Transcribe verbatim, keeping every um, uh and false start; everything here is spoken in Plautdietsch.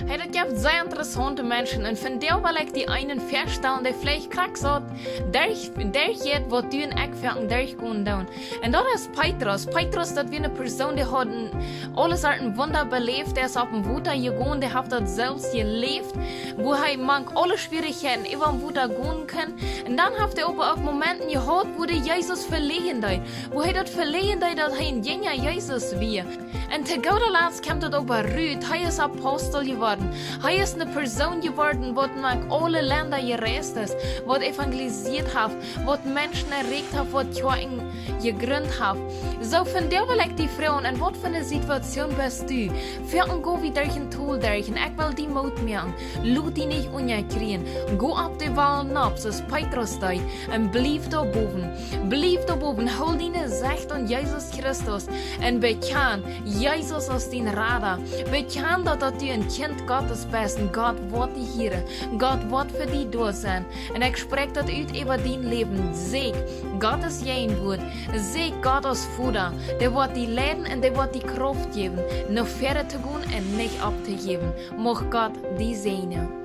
Hey, daut jeft sea interessaunte Menschen, un vondoag well ekj die eenen väastalen, dee veleicht krakjt soo derch, derchjeit, waut du un ekj foaken derchgonen doonen. Un daut es Petrus. Petrus, daut wia eene Persoon, dee haud aule Sorten Wunda beläft. Dee es opp daut Wota jegonen, dee haft daut selfst jeläft, woo hee mank aule Schwierichkjeiten äwa daut Wota gonen kunn. Un dan haft hee oba uk Momenten jehaut, woo hee Jesus veläajnen deed, woo hee daut veläajnen deed, daut hee een Jinja Jesus wia. Un to gooda Latst kjemt daut oba rut, hee es Apostel jeworden. Hee es eene Persoon jeworden, waut no aule Lenda jereist es, waut evangelisieet haft, waut Menschen erreicht haft, waut Kjoakjen jejrint haft. Soo, vondoag well ekj die froagen, en waut fa eene Situation best du? Foaken go wie derch een Tol derch, un ekj well die Moot moaken. Lot die nich unjakjrieen. Go opp de Wal nopp, soo aus Petrus deed, un bliew doa bowen. Bliew doa bowen. Hool diene Secht aun Jesus Christus un bekjan Jesus aus dien Rada. Bekjan daut, daut du een Kjint Gottes best, un Gott woat die hieren. Gott woat fa die doa sennen. Un ekj spräakj daut ut äwa dien Läwen. Sieekj Gottes Jäajenwuat. Sieekj Gott aus Voda. Dee woat die leiden un dee woat die Krauft jäwen, no väaren to gonen un nich opptojäwen. Mucht Gott die säajnen.